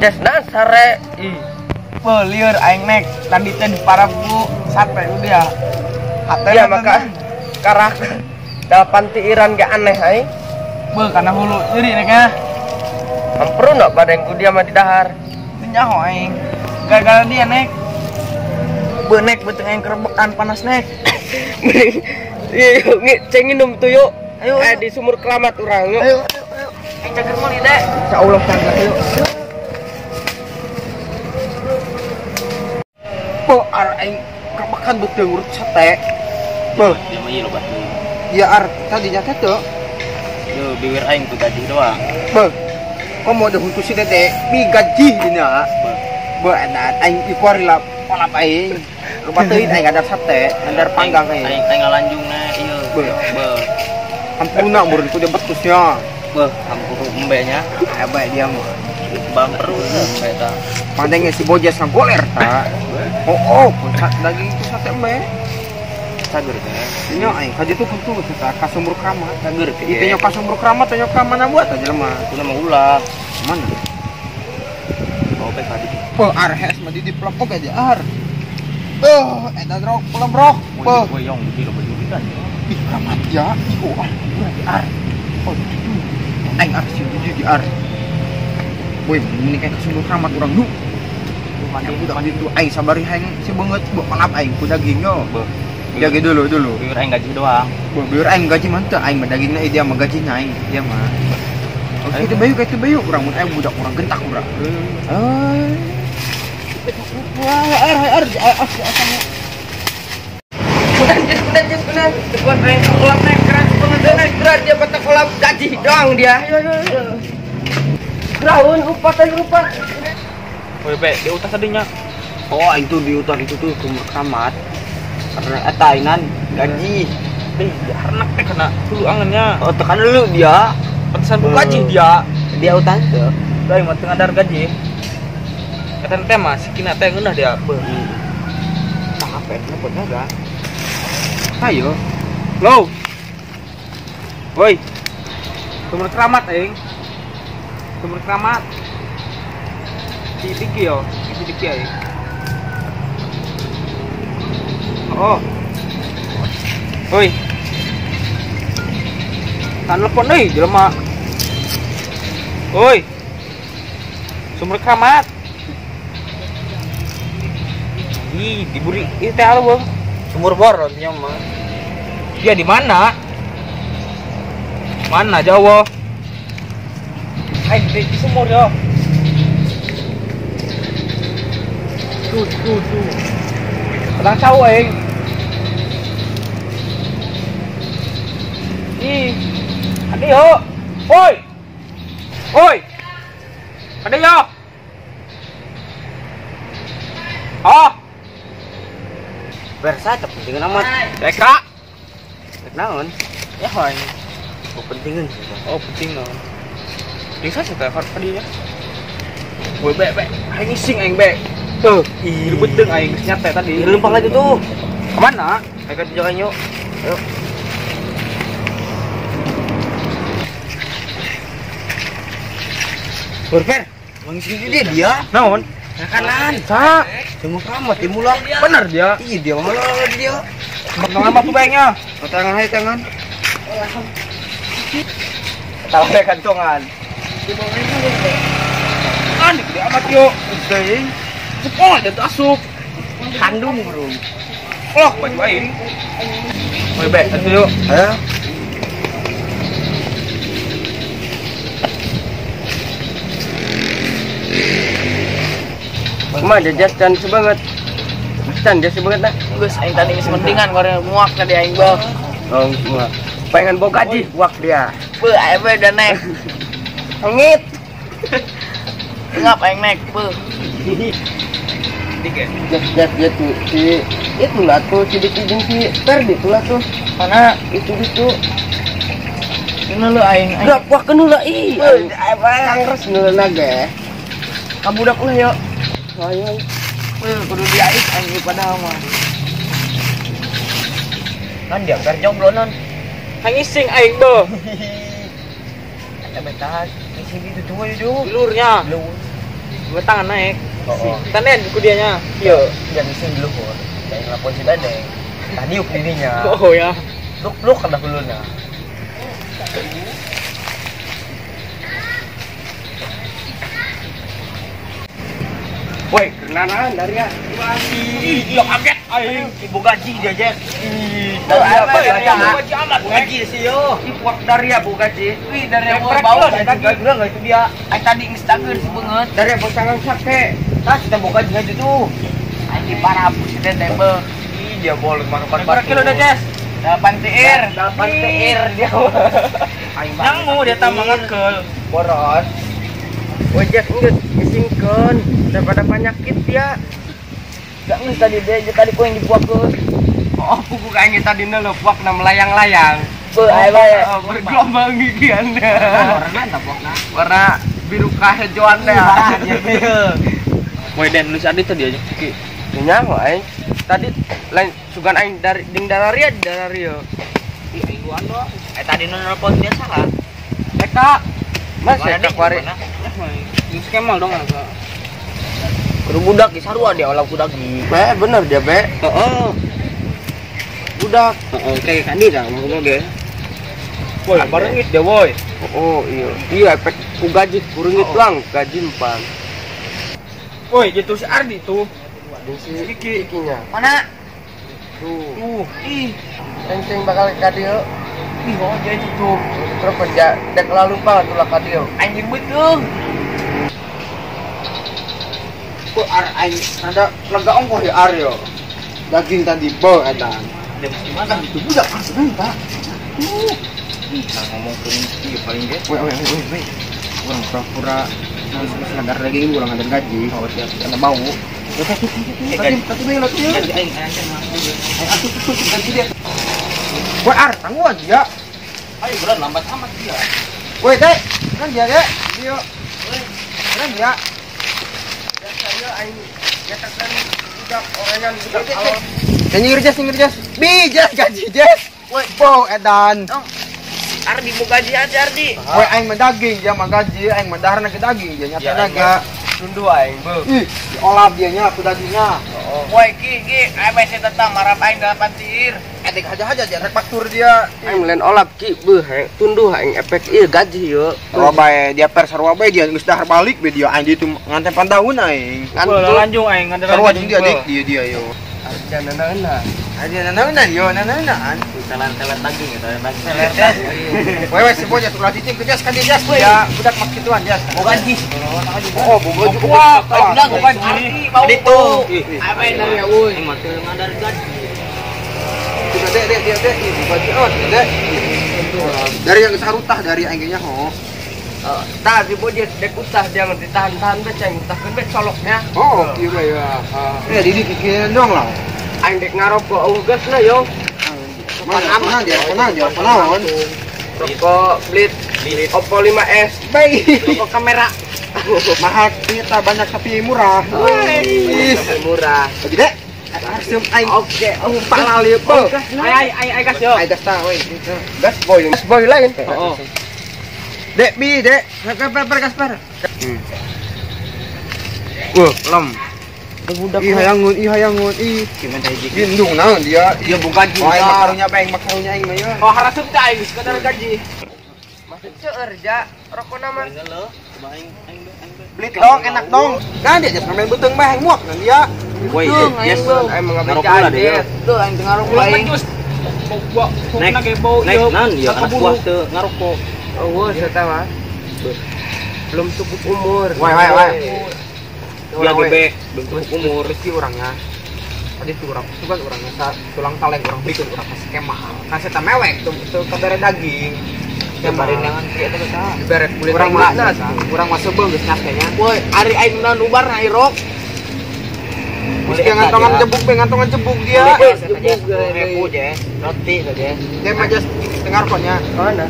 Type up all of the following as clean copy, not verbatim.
Jas sare. Ih. Lieur aing nek tadi teh diparap ku sate udah. Hate ya maka karak dalapan tiiran ge aneh aing. Beuh kana hulu nyeri nek ya. Hampurna badeng ku dia mah di dahar. Teu nyaho aing. Gara-gara dia nek. Beuh nek beuteung aing kerebekan panas nek. Yuk, cengin dong tuh yuk. Ayo, di sumur keramat urang yuk. Ayo, ayo, ayo. Aing cager meuli deh. Insyaallah cager yuk. Beuh ar aing kerebekan beuteung urut sate. Beuh, dia mah ieu loba teuing. Ya ar tadi nya teh teu. Yo biwir aing tuh gaji doang. Beuh. Komo da huntu si teh bi gaji dina. Beuh edan aing ikuari lah kolap aing. Loba teuing aing ngadar sate, ngadar panggang aing. Aing ngalanjungna ieu. Beuh. Hampurna meureun ku dia betusnya. Beuh, hampur embe nya. Bae dia mah. Bangkrut embe ta. Pandengnya si Bojas ngagoler ta. Oh, puncak daging itu sate embe. Cager teh. Nya aing ka ditu kuntu teh ka sumur keramat. Cager teh. Ieu nya ka sumur keramat nya ka mana buat aja mah. Itu mah ulah. Mana? Oh, bae ka ditu. Beuh, ar hes mah di pelepok aja ar. Beuh, eta rok pelemrok. Beuh. Boyong di loba judikan. Ih, keramat ya. Ih, oh, ar, ar. Oh, itu. Aing ar sih di ar. Woi, ini kayak sumur keramat urang nu. Mandi budak ditu aing sabari aing si beungeut beuh kolap aing ku daging yo. Beuh. Jaga dulu. Biur aing gaji doang. Beuh, biur aing gaji mah teu aing mah dagingna dia mah gajina aing dia mah. Oke, itu bayu kayak itu bayu urang mun aing budak urang gentak urang. Eh. Wah, ar ar ar Kunan. Kuat aing kolap naik keras banget keras dia batak kolap gaji doang dia. Ayo ayo. Raun rupa tadi rupa. Woi, be, di utas tadinya. Oh, itu di utas itu tuh sumur keramat. Karena eta ainan gaji. Deh, harnak teh kena dulu angannya. Oh, tekan dulu dia. Pantesan bu gaji dia. Dia utang tuh. Tuh aing mah teu ngadar gaji. Eta teh mah sikina teh ngeunah dia. Beuh. Tah apa eta bener ga? Ayo. Lo. Woi. Sumur keramat aing. Sumur keramat. Si Diki yo, si Diki aing. Oh. Woi. Tan telepon deui jelema. Woi. Sumur keramat. Ih, diburi ieu teh aleuweung. Sumur bor nya mah. Dia di mana? Mana jauh? Aing di sumur yo. Tuh. Tenang cau aing. Ih. Ade yo. Woi. Woi. Ade yo. Oh. Versa teu penting amat. Reka. Rek naon? Ya hoy. Oh pentingeun. Oh penting naon. Bisa sih teh tadi ya. Woi be be, aing ngising aing be. Tuh, ih beuteung aing geus nyate tadi. Lempang aja tuh. Kemana? Ayo ke jalan yuk. Ayo. Berfer, ngising dia dia. Naon? Kanan. Sa. Sumur keramat timulah. Bener dia. Iya dia malah dia. Tangan mah tuh baiknya. Tangan hai tangan. Tahu kantongan. Kan gede amat yo. Gede. Sepol dan asup. Kandung bro. Oh, baju aing. Woi, be, atuh yuk. Ayo. Kumaha jajas dan sebanget. Dan jas sebanget nah. Geus aing tadi geus mendingan goreng muak tadi aing beuh. Oh, muak. Pengen bawa gaji muak dia. Beuh, aing beuh udah nek. Hengit. Ngap aing nek, beuh. Tiga. Jas dia tuh si itulah tuh si Diki jeung si Ferdi itulah tuh. Mana itu gitu. Kena lu aing. Gerak wah kena lah ih. Kangres ngeulna ge. Kabudak ulah yo. Ayo. Beuh, kudu diais aing padahal mah. Kan dia fer jomblo non. Hangising aing beuh. Eta betah ngising itu tuh aja. Lurnya. Lur. Tangan naik. Tanen ku dianya. Iya, jangan sing luhur. Jangan lapor si Dadeng. Tadi yuk dirinya. Oh ya. Luk-luk kada huluna. Woi, kenalan dari ya. Ih, kaget aing. Ibu gaji dia, Jack. Ih, gaji amat. Gaji sih yo. Ih, puak dari ya bu gaji. Wih, dari yang bau gaji bilang itu dia. Aing tadi geus dageun si beungeut. Dari bau sangang sake. Tah kita boga gaji tuh. Aing di parabus si tembel. Ih, dia boleh makan berapa kilo dah, Jess? 8 TR. 8 TR dia. Aing nangmu dia tambah ngekel. Boros. Woi, Jess geus isingkeun daripada penyakit dia. Gak nges tadi dia tadi ku yang dibuakeun. Oh, buku aing tadi nu buakna melayang-layang. Beuh, aing bae. Bergelombang gigian. Warna eta buakna. Warna biru kahejoan deh. Woi, Den, lu si Adi tadi aja Ki. Nyaho aing. Tadi lain sugan aing dari ding dararia dararia. Ih, aing duaan doang. Eh tadi nu nelpon dia salah. Eka. Mas Eka kuari. Geus kemal dong asa. Kudu budak di sarua dia olah budak di. Be, bener dia, Be. Heeh. Budak. Heeh, kayak kandi dah ngomong ge. Woi, barengit dia, woi. Oh, iya. Iya, efek ku gaji kurungit lang, gaji empan. Woi, gitu si Ardi tuh. Jeung si Kiki nya. Mana? Tuh. Tuh. Ih, ceng bakal ka dieu. Ih, oh dia itu tuh. Terus kerja dek lalumpang atuh lah ka dieu. Anjing betul. Ku ar aing rada lega ongkoh ya ar yo. Daging tadi bau eta. Gimana itu budak asli, Pak. Nah, ngomong ke ieu paling ge. Woi woi woi woi. Urang pura-pura ngadar lagi urang ngadar gaji. Oh, siap. Karena bau. Tadi tadi bae lah tuh. Gaji aing aing mah. Aing atuh tuh gaji dia. Woi ar, tangguhan dia. Ayo berat lambat amat dia. Woi, Dek. Kan dia, Dek. Dia. Kan dia. Biasa aing getakan budak orangan budak awal. Nyingir jas, nyingir jas. Bi, jas gaji jas. Woi, bau edan. Ardi mau gaji aja Ardi. Woi, aing mah daging, dia mah gaji, aing mah daharna ke daging, dia nyata naga. Tunduh aing, beuh. Ih, diolap dia nya ku dagingnya. Woi, ki, ki, aing masih tetap marap aing 8 tir. Edik aja-aja dia rek faktur dia. Aing lain olap ki, beuh, tunduh aing efek ieu gaji ieu. Sarua bae, dia per sarua bae dia geus dahar balik be dia aing ditu nganten pandaun aing. Ngantuk lanjung aing nganten. Sarua jeung dia dik dia dia yo. Arjana naeuna. Arjana naeuna yo, naeunaan. Telan-telan daging gitu, daging. Woi woi si bocah ulah cicing ke jas kan dia jas. Ya, budak mak kituan jas. Mau gaji. Oh, boga juga. Wah, bilang mau gaji. Itu. Apa yang ya woi? Aing mah teu ngadar gaji. Dek dek dek dek ibu gaji oh dek. Dari yang sarutah dari aing nya ho. Tah si bocah dek utah jangan ditahan-tahan be ceng, utahkeun be coloknya. Oh, kieu bae ya. Ya didi kikieuan dong lah. Aing dek ngarokok eueuh geus lah yo. Mana dia, mana dia, naon? Rokok Blitz, Oppo 5S, baik. Rokok kamera. Mahal kita banyak tapi murah. Wih, murah. Oke dek. Arsem aing. Oke, palal ieu. Ai ai ai gas yo. Ai gas tah we. Gas boy. Gas boy lain. Heeh. Dek bi, dek. Per gas per. Wah, lem. Budak ih hayangun, ih hayangun, ih. Gimana hiji? Gindung naon dia? Dia bukan juga. Oh, aing makarunya bae, makarunya aing mah ya. Oh, harasup teh aing sekadar gaji. Masih seueur ja rokona mah. Beli dong, enak dong. Nah, dia jas main beuteung bae aing muak nah dia. Woi, yes, aing mengabeja aja. Tuh aing teu ngarokok aing. Nek, bau nek naon ieu anak buah teu ngarokok. Oh, saya mah. Belum cukup umur. Woi, woi, woi. Ya gebe, belum cukup umur rezeki orangnya. Tadi tuh orang itu kan orangnya tulang kaleng orang bikin orang kasih kemah. Kasih ta mewek tuh tuh kabare daging. Kabarin jangan kieu teh tah. Diberet kulit urang mah. Urang mah sebeung geus nyakenya. Woi, ari aing naon ubar na irok. Dia ngantongan jebuk, be ngantongan jebuk dia. Ribu je, roti saja. Dia mah jas dengar konya. Mana?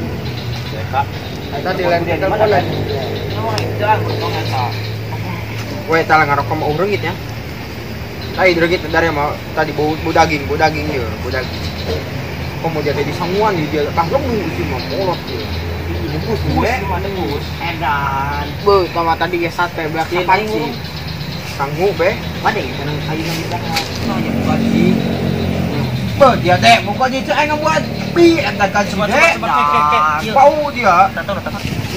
Tadi lain telepon lagi. Woi, salah ngarokok mau reungit ya. Tadi reungit dari mau tadi bau daging ya, bau daging. Kok mau jadi di sanguan di dia kah lemu sih mah molot dia. Jebus gue. Jebus. Edan. Beuh, sama tadi ge sate beak sapanci. Sanggu be. Made kana ayeuna budak. Gaji. Beuh, dia teh muka dia cek aing ngabuat bi eta gaji deh. Bau dia.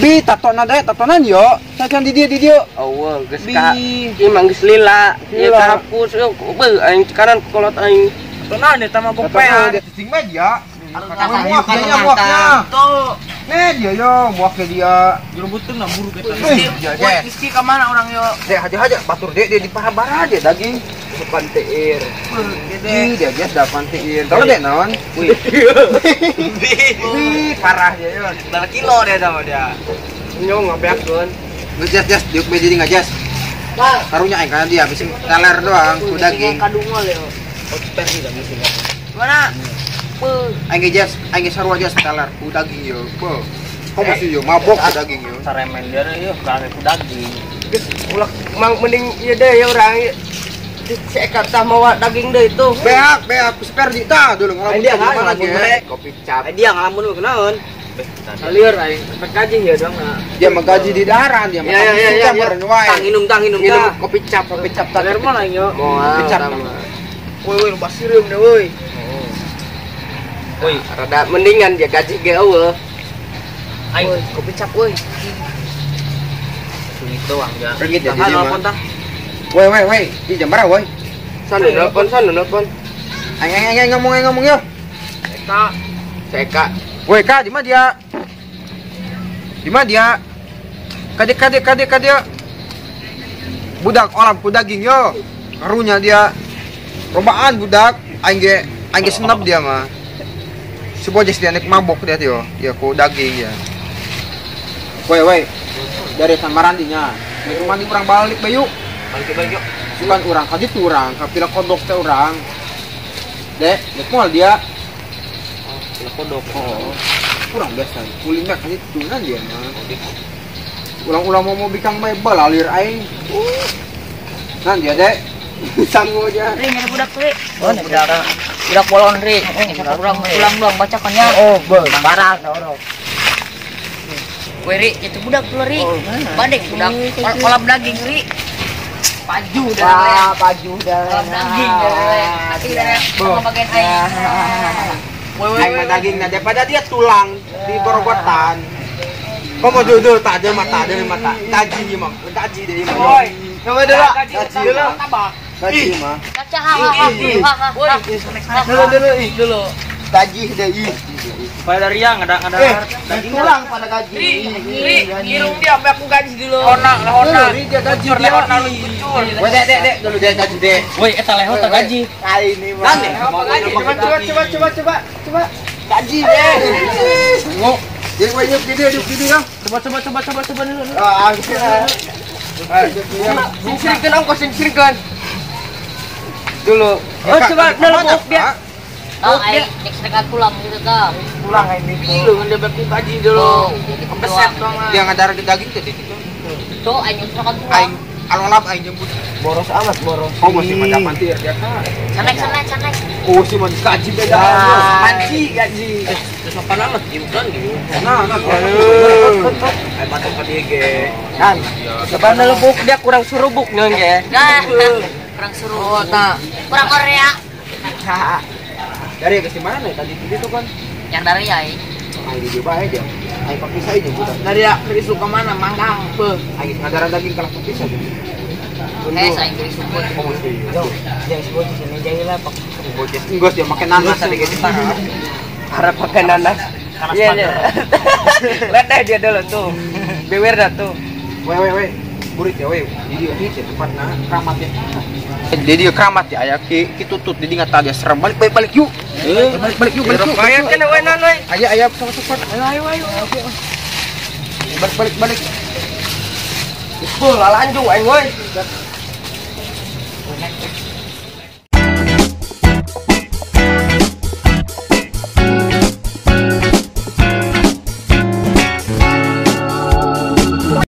Bi tatona deh, tatonan yo. Sacan di dia. Eueuh, geus ka. Ieu mah geus lila. Ieu kahapus beuh aing kanan kolot aing. Tatonan eta mah bopean. Cicing mah dia. Muaknya muaknya. Tuh. Nih dia yo, muaknya dia. Direbutin lah buruk eta. Woi, Rizky ka mana orang yo? Dek haja-haja batur dek dia di paha dia daging. Panteir. Ih, dia jas dah panteir. Tahu dek naon? Wih. Wih, parah dia yo. Berapa kilo dia sama dia? Nyong ngabeakeun. Geus jas diuk be jadi ngajas. Karunya aing kana dia bisi teler doang ku daging. Kadungol yo. Mana? Aing ge jas, aing ge sarua jas teler ku daging yo. Beuh. Kok masih yo mabok ku daging yo. Saremen dia yo kana ku daging. Geus ulah mang mending ieu deh ya urang. Si Eka tah mawa daging deh itu. Beak, beak, seper tah dulu ngalamun dia mana ge. Kopi cap. Dia ngalamun kunaon? Lieur aing, pek gaji ya dong. Dia mah gaji di daran dia mah. Ya. Tang minum tang minum kopi cap, kopi cap tah. Lieur mana aing yo? Kopi cap. Woi woi loba sireum deh woi. Woi, rada mendingan dia gaji ge eueuh. Aing kopi cap woi. Sungit doang ya. Rengit ya di mah. Woi woi woi, di jam berapa woi? Sana nelpon, Aing aing ngomong yo. Eka. Seka. Woi Kak, di mana dia? Di mana dia? Kade kade kade. Budak olam ku daging yo. Karunya dia. Robaan budak, aing ge senep dia mah. Si bojes dia naik mabok dia yo. Dia ku daging ya. Woi woi. Dari Samarandinya. Nek mandi urang balik bayu. Balik yuk. Bukan urang, tadi tuh urang, kapila kodok teh urang. Dek, dek moal dia. Oh, pila kodok. Oh. Kurang biasa. Kulina kali tunan dia mah. Ulang-ulang mau bikang bae balalir aing. Nan dia dek. Sanggup aja. Ri, nyari budak ri. Oh, budak. Budak bolon ri. Urang pulang doang bacakan ya. Oh, parah orok. Weh ri, itu budak tuh ri. Badek budak kolam daging ri. Paju dah. Paju dah. Kolam daging dah. Nanti dah sama bagian aing. Aing mah daging nah daripada dia tulang di gorogotan. Kok mau dudul tak ada mata gaji mah gaji deh mah. Woi, coba dulu. Gaji dulu. Gaji mah. Kaca ha ha ha. Dulu dulu. Gaji deh ih. Pada riang ada daging tulang pada gaji. Ri, irung dia sampai aku gaji dulu. Ona, lehona. Dia gaji dia. Lehona lu kucur. Woi, dek, dulu dia gaji dek. Woi, eta leho tak gaji. Kali ini mah. Coba. Gaji deh. Ngok. Jadi woi, yuk dia ya. Coba dulu. Ah, singkirkan ongkos singkirkan. Dulu. Oh, coba dulu dia. Oh, aing cek tulang gitu tah. Tulang aing dulu ngan dia beku gaji dulu. Kebeset dong. Dia ngadar daging teh gitu. Tuh aing nyusrakan tulang. Aing alolap aing jemput. Boros amat boros. Oh, masih mah pantir dia ka. Sanek. Oh, si mah gaji beda. Panci gaji. Terus sopan amat diukan gitu. Nah. Aing batuk ka dieu ge. Kan. Sebenarnya lebuk dia kurang surubuk nyeun ge. Nah, kurang surubuk. Oh, tah. Kurang Korea. Dari ke mana tadi itu kan? Yang dari aing. Aing di bae dia. Aing pakai saya juga. Dari ya ke mana manggang beuh. Aing ngadaran daging kalah pakai saya. Eh, saya kiri sumput. Oh, mesti. Jangan sebut sini jahila pak. Bocah enggak dia makan nanas tadi gitu. Harap pakai nanas. Iya, iya. Lihat deh dia dulu tuh. Bewer dah tuh. Weh weh weh. Burit ya weh. Jadi dia tempatna keramat ya. Jadi keramat ya aya ki tutut jadi nggak tahu dia serem. Balik balik balik yuk. Balik balik yuk balik yuk. Ayo kena weh nan weh. Aya aya sama cepat. Ayo ayo ayo. Balik balik balik. Full lanjut aing weh.